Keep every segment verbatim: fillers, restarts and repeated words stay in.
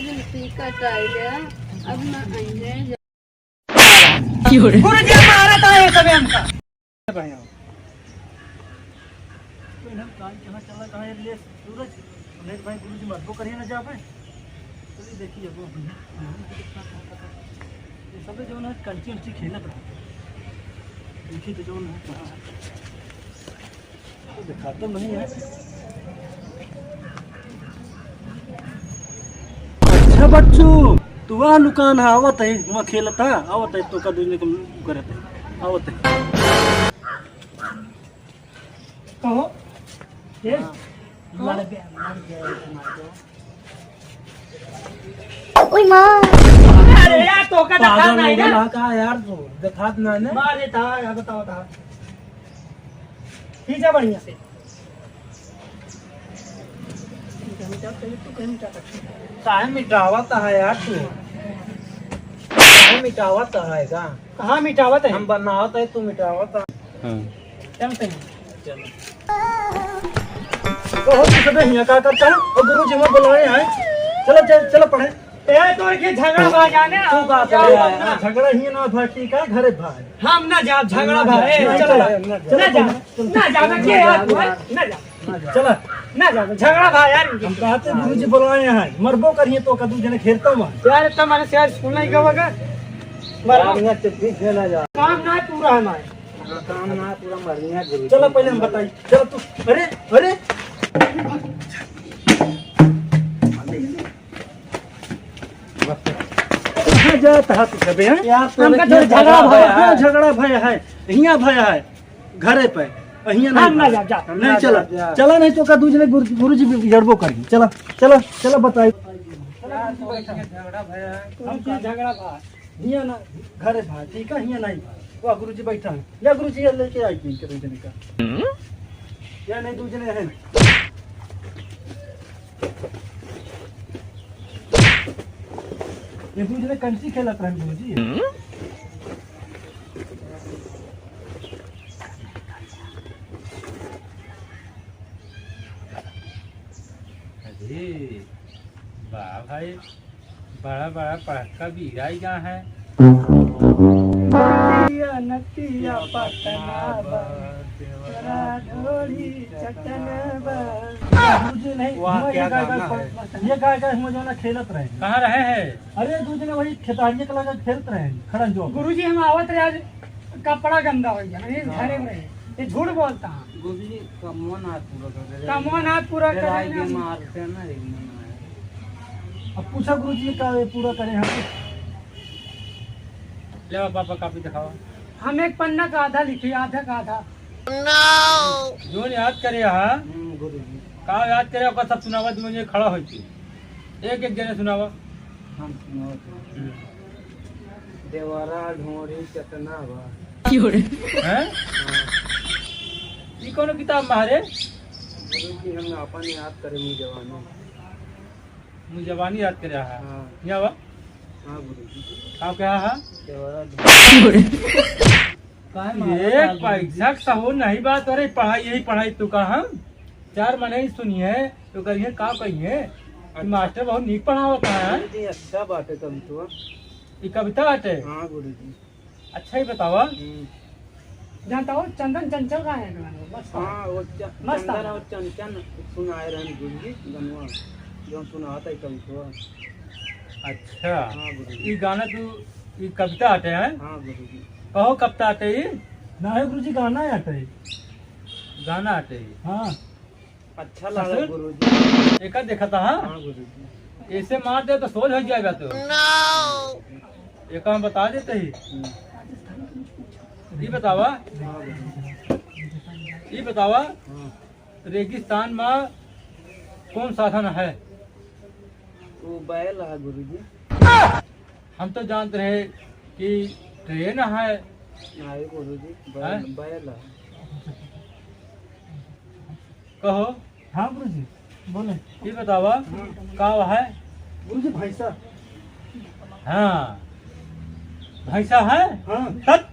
टिकट आइले, अब ना आइले। गुरु जी मारा था ये सब हमका। भाई, आओ। तो इन्हें काल कहाँ चला, कहाँ ये ले सूरज? नहीं तो भाई, गुरु जी मरबो करिए ना जा भाई। चलिए देखिए, वो ये सब जो ना कंची उंची खेलत रहा। देखिए तो जो ना, हाँ। तो दिखाता नहीं है। अच्छा बच्चू, तू वहाँ लुकान है, आवत है, वहाँ खेलत है, आवत है, तो का दूसरे को करत है, आवत है। कहो, ये? हाँ। लड़ गया, लड़ गया, ये मार दो। ओए माँ। अरे यार, तो का दिखात पागल हो नहीं ना। गया का यार, तू दिखात ना ने। मार देता, बताओ, बताओ। खींचा बढ़िया से। काहे मिटावत है यार तू? काहे मिटावत है का? कहाँ मिटावत है? हम बनावत है, तू मिटावत है। हाँ। चलते हैं। चलो। बहुत ही सब हियाँ का करता है और गुरु जी में बुलाए हैं। चलो, चल, चलो पढ़े। ए, तोर के झगड़ा भा जाने। तू का करे है? झगड़ा ही ना भा, ठीक है, घरे भा। हम ना जाब, झगड़ा भा। ए, ना चल। जा, ना जा। ना जा, ना जा, ना जा। चला। ना जा, झगड़ा भा यार। हम कहते गुरुजी बुलाए हैं, मरबो करिए तो का दू जने खेलता हुआ। यार, इतना मारे से यार सुन नहीं गवा का। मरबो। काम ना चुप्पी खेला जा। काम ना पूरा हमारे। काम ना पूरा मरनिया गुरुजी। चला पहले हम बताई। चला तू। अरे, अरे। कहाँ जात हा तू सबे, हैं? यार, तोरे हमका के तो झगड़ा झगड़ा भया है। हाँ, झगड़ा भया है। हियाँ भया है। घरे पे। हियाँ हम नहीं ना भया। जा, जा। नहीं, हम ना चला। जा, जा। चला नहीं तो का दूसरे गुरु, गुरुजी भी लड़बो करेंगे। चला, चला, चला बताई। यार, तोरे के झगड़ा भया है। हमका झगड़ा भा। हियाँ ना, घरे भा, ठीक है, हियाँ नहीं भा। वाह, गुरुजी बैठा है। या गुरुजी, ये लेके आई थी, करेंगे नहीं का। या नहीं, दूसरे हैं। ये दूध में कंची खेलत रहन गुरुजी। अरे, वाह भाई, बड़ा बड़ा पड़ाका भी आई गा है। नतिया, नतिया पटना बा, तोरा ढोरी चटना बा। गुरुजी नहीं, वाह, हुआँ क्या ये गाय गाना गाय है। ये गाय गाय हुआँ जौना खेलत रहे। कहाँ रहे हैं? अरे, दू जने वही खेतारिये के लगे खेलत रहे, खड़न जो। गुरुजी, हम आवत रहे, आज कपड़ा गंदा हो गया, ये हाँ। झाड़े में रहे। ये झूठ बोलता है। गुरुजी, कमवा ना पूरा कर दे। कमवा ना पूरा करे ना। मारते हैं ना, एक महीना। अब पूछा गुरुजी का ये पूरा करे हम। ले आओ पापा, कॉपी दिखाओ। हम एक पन्ना का आधा लिखे, आधा का आधा। जौन याद करे हा। हम्म, गुरुजी। का याद करे, ओकर सब सुनावा, मुझे खड़ा होई के। एक एक जने सुनावा। हम सुनावत हई। हम्म। देवरा ढोरी चटना बा। हैं? हाँ। ई कौनो किताब में हरे? गुरुजी, हम अपन याद करे मुँह जवानी। मुँह जवानी याद करे हा। हाँ। यहाँ बा? हाँ, गुरुजी। का कहा हा? देवरा ढोरी। काहे मारा एक था पैसा के सहूर नहीं बात, अरे पढ़ाई, यही पढ़ाई तू का हम चार मने ही सुनिए, तो कहिए का कहिए कि अच्छा। मास्टर बहुत नीक पढ़ावत है। जी, अच्छा बात है तब तो। ई कविता बाटे? हाँ गुरुजी। अच्छा ही बतावा। हम्म। जानता हो चंदन चंचल का है गाना, मस्त है। हाँ, वो च-, मस्त चंदन है। और चंचन सुनाए रहन गुरुजी गनवा, जो सुनावत है कविता। अच्छा। हाँ गुरुजी। ई गाना तू, ई कविता आटे हैं? हाँ गुरुजी। कहो कविता आटे ई? ना है गुरुजी, गाना है आटे। गाना आटे ई? हाँ। अच्छा लगा गुरुजी। एका देखा था, हाँ? हाँ गुरुजी। ऐसे मार दे तो सोझ हो जाएगा तो। एक हम बता देते ही। हम्म। ई बतावा, हाँ गुरुजी। ई बतावा, हाँ। रेगिस्तान में कौन साधन है? वो बैल है गुरुजी। हम तो जानते रहे कि ट्रेन है। नहीं गुरुजी, बैल, हैं? बैल है। कहो। हाँ गुरुजी, बोले। ये बतावा, हाँ। का है? गुरुजी, भैंसा। हाँ, भैंसा है? हाँ। तब?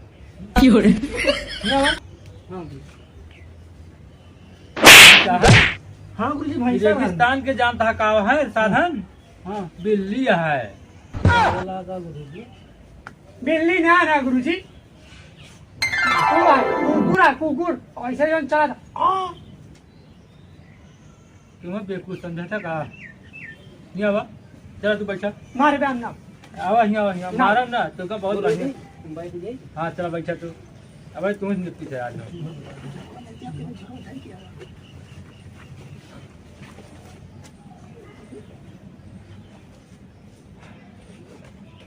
क्यों रे? क्या हुआ? हाँ गुरुजी। भैंसा है? हाँ गुरुजी, भैंसा है। रेगिस्तान के जानता है का है साधन? हाँ। बिल्ली है। बोला का गुरुजी? बिल्ली ना, ना गुरुजी। कुकुर है, कुकुर है, कुकुर। ऐसे जौन चला था। आ! तुम्हें बेवकूफ समझा था का? नहीं आवा, चला तू बैठा। मारे बे हम ना। आवा, हियाँ आवा, हियाँ। ना। मारब ना, तो का बहुत गुरुजी, बढ़िया। तुम बैठ जाइए। हाँ, चला बैठा तू। अब तू ही निपटी से आ जाओ।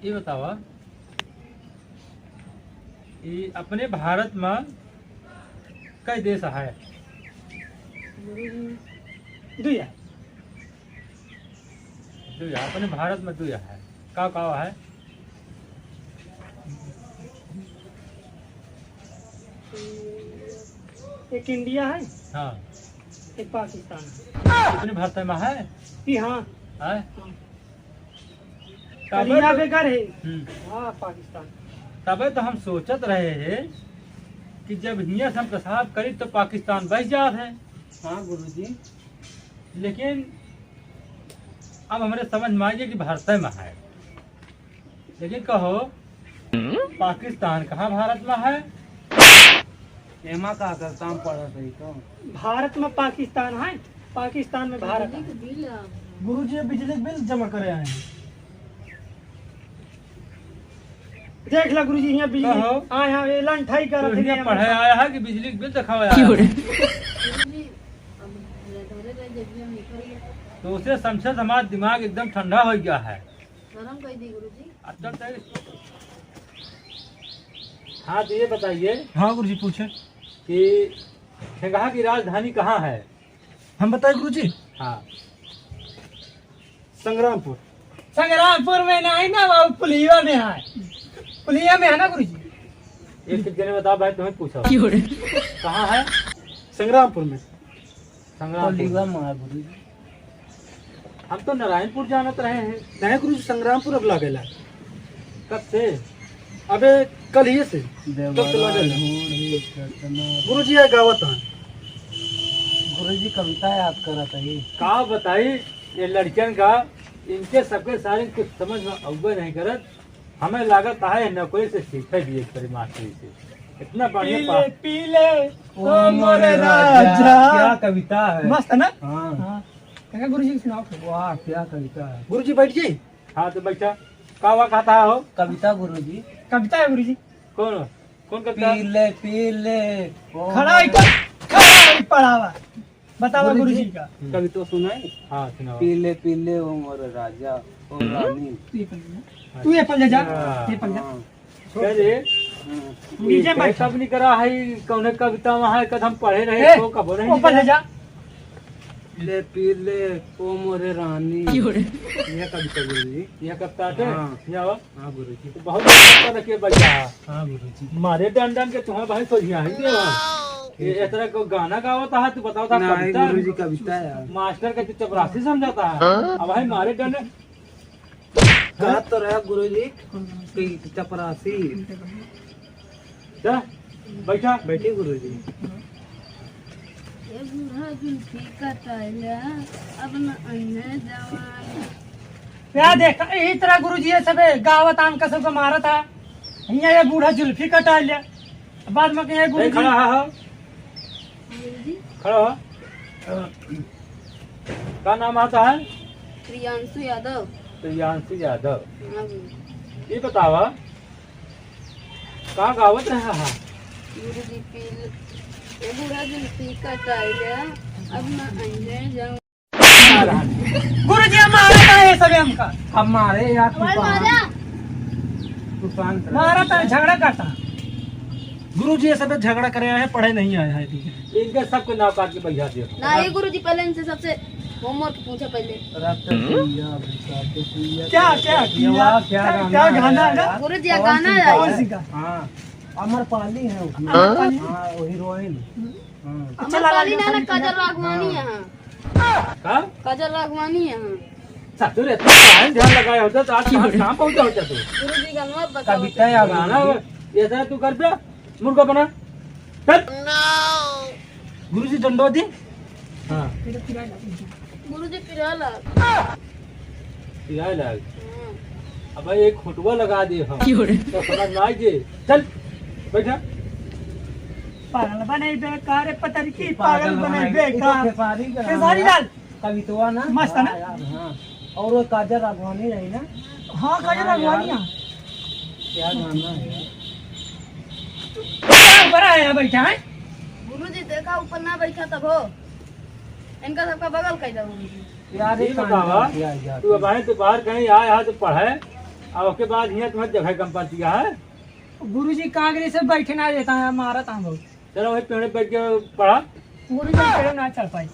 ये बतावा, ये अपने भारत में कई देश है? दुई है। दुई है, अपने भारत में दुई है। का का है? एक इंडिया है, हाँ। एक पाकिस्तान है। अपने भारत में है? जी हाँ। है? हाँ। तबे कलिया तो बेकार है। हम्म। हाँ, पाकिस्तान। तबे तो हम सोचत रहे हैं कि जब हियाँ से हम पेशाब करी तो पाकिस्तान बस जात है। हाँ गुरुजी। लेकिन अब हमरे समझ में आई कि भारत में है। लेकिन कहो, पाकिस्तान कहाँ भारत में है? एमा का करता हम पढ़त रही तो। भारत में पाकिस्तान है, पाकिस्तान में भारत है। गुरुजी, ये बिजली के बिल जमा करे आए हैं। देख ला गुरुजी, यहाँ बिजली कहो। आए हैं, ये लंठाई करत तो है, यहाँ यहाँ पढ़े पढ़े। आया है कि बिजली के बिल दिखावे आया है? तो उसे समझे हमारा दिमाग एकदम ठंडा हो गया है। गरम कर दी गुरुजी। अच्छा, तो हाँ, तो ये बताइए हाँ गुरुजी, पूछे। कि ठेंगहा की राजधानी कहाँ है? हम बताए गुरुजी? हाँ। संग्रामपुर। संग्रामपुर में नहीं ना बाबू, पुलिया में है। पुलिया में है ना गुरुजी? एक एक जने बताओ भाई, तुम्हें पूछो। क्यों रे? कहाँ है? संग्रामपुर में। संग्रामपुर। पुलिया में है गुरुजी। हम तो नारायणपुर जानत रहे हैं। नहीं गुरुजी, संग्रामपुर अब लागेला। कब से? अबे कल ही से। कल से लागेला। गुरुजी, ये गावत हैं। गुरुजी, कविता याद करत है। का बताई ये लड़कियन का, इनके सबके सारे कुछ समझ में अउबे नहीं करत। हमें लागत है नौकरी से सीखे भी एक बारी मास्टरी से। इतना बढ़िया पीले, पा- पीले, ओ मोरे राजा। क्या कविता है। मस्त है ना? हाँ। हाँ। काका गुरुजी की सुनाओ फिर। वाह, क्या कविता है। गुरुजी बैठ जाइए। हाँ, तो बैठा। का हुआ, कहता हो? कविता गुरुजी। कविता है गुरुजी। कौन? कौन कविता? पीले, पीले, ओ खड़ा मोरे एकदम, खड़ा ही पड़ा हुआ। बतावा गुरुजी। गुरुजी का। कविता सुनाई? हाँ, सुनाओ। पीले, पीले, ओ मोरे राजा, ओ रानी। तू ये पल ले जा। तू ये पल ले जा। अच्छा। ये पल जा। हाँ। क्या रे? नीचे ये बैठ। सब नहीं करा है, कौन कविता वहाँ है, कद हम पढ़े रहे, ए, तो कबो नहीं ऊपर ले निकला। जा। ले पी ले, ओ मोरे रानी। क्यों रे? यह कविता बोल रही। यह कविता है? हाँ। यह हो? हाँ, गुरुजी। तो बहुत अच्छा लगे भैया। हाँ, गुरुजी। मारे डंडन के तुम्हें भाई सोझिया ही देवा। ये इस तरह को गाना गावत है, तू बताओ था नहीं, कविता? गुरुजी, कविता है यार। मास्टर का तू चपरासी समझाता है। हाँ? अब भाई मारे डंडन कहत तो रहा गुरुजी कि चपरासी। जा, बैठा। बैठी गुरुजी। ये बूढ़ा जुल्फी कटाइला, अब न अन्य जवान। या देख, यही तरह गुरुजी ये सबे गावत आन का सबको मारत है। हियाँ ये बूढ़ा जुल्फी कटाइला। बाद में कहे ए, गुरुजी। खड़ा हा, हा। गुरुजी। खड़ा हा। का नाम आता है? प्रियांशु यादव। प्रियांशु यादव। हाँ गुरुजी। ये बतावा, का गावत रहा हा? गुरुजी पील, ए बूढ़ा जुल्फी कटाइला, अब ना अंजय जाऊं। गुरुजी, हम मारा था ये सभी हमका। अब मारे यार, तू हमारे शांत मारा। रह। तू शांत रह। मारा था, झगड़ा करता। गुरुजी, ये सब झगड़ा करे आए हैं, पढ़े नहीं आए हैं, ठीक है। इनके सबके नाव काट के पैसा दियो। ना, ये गुरुजी, पहले इनसे सबसे homework पूछे पहले। रक्त पिया, भूसा के पिया, क्या, क्या, क्या, पिया, क्या, क्या क्या गाना गाना है है? यार? गुरुजी, ये पवन गाना सिंह है। का कौन है। सी का? हाँ, आम्रपाली है उसमें। आम्रपाली? हाँ, वो heroine। हाँ। अच्छा, आम्रपाली ना, ना, काजल राघवानी है, हाँ। का? काजल राघवानी है, हाँ। ससुर, इतना पढ़ाई ध्यान लगाया होता तो आज कहाँ, कहाँ पहुँचा होता तू? गुरुजी, गाना बताओ। कविता या गाना, गुरुजी। ये तरह तू कर पे मुर्गा बना। चल। गुरुजी, डंडो दी। हाँ। गुरुजी, पिराला। जाए लाग। हम्म। अब एक खुटवा लगा दे हम। क्यों रे? तो समझ में आई जे। चल, बैठा। पागल बनैबे का रे पतरकी, पागल बनैबे का। खेसारी का खेसारी गाना लाल। कवितवा ना? मस्त है ना? हाँ यार, हाँ। और वो काजल राघवानी रही ना? हाँ, काजल हाँ राघवानी यार। है। क्या गाना है यार? ऊपर आया बैठा है। गुरुजी, देखा, ऊपर ना बैठा तब हो। इनका सबका बगल कर दो गुरुजी। यार, ये एक काम बतावा, कर, यार, यार। तू अब आए तो बाहर कहीं आए, यहाँ तो पढ़े, और उसके बाद यहाँ तुम्हें जगह कम पाती है। गुरुजी, कागरे से बैठे ना देता है, मारा था बहुत। चलो, वही पेड़े बैठ के पढ़ा। गुरुजी, पेड़े ना चढ़ पाई।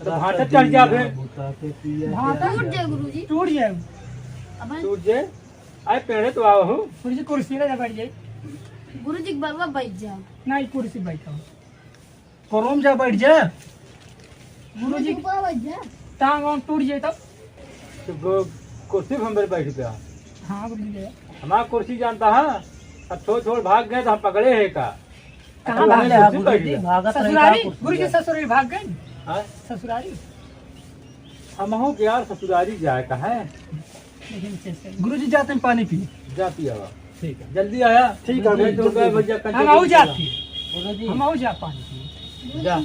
तो भाटा चढ़ जा फिर। भाटा टूट जाए गुरुजी। टूट जाए। अब टूट जाए। आए पेड़े तो आओ हो। गुरुजी, कुर्सी ले जा, बैठ जाए। गुरुजी के बगल बैठ जाओ। नहीं, कुर्सी बैठो। कोरोम जा बैठ जा। गुरुजी, ऊपर बैठ जा। टांग वांग टूट जाए तब? तो गो-, कुर्सी पे हम बैठ गया। हाँ, गुरुजी ले। हमारा कुर्सी जानता है, अब छोड़ छोड़ भाग गए तो हम पकड़े हैं का? कहाँ तो भाग वहीं गए? कुर्सी बैठ गया। ससुरारी? गुरुजी, ससुरारी भाग गए? हाँ? ससुरारी? हम हो गया ससुरारी जाए का है। लेकिन चेक कर। गुरुजी, जाते हैं पानी पी। जा पिया। ठीक है। जल्दी आया। ठीक है, नहीं तो गुरुजी। भैया, हम आऊ जाती। गुरुजी। हम आऊ जा पानी पी। जा।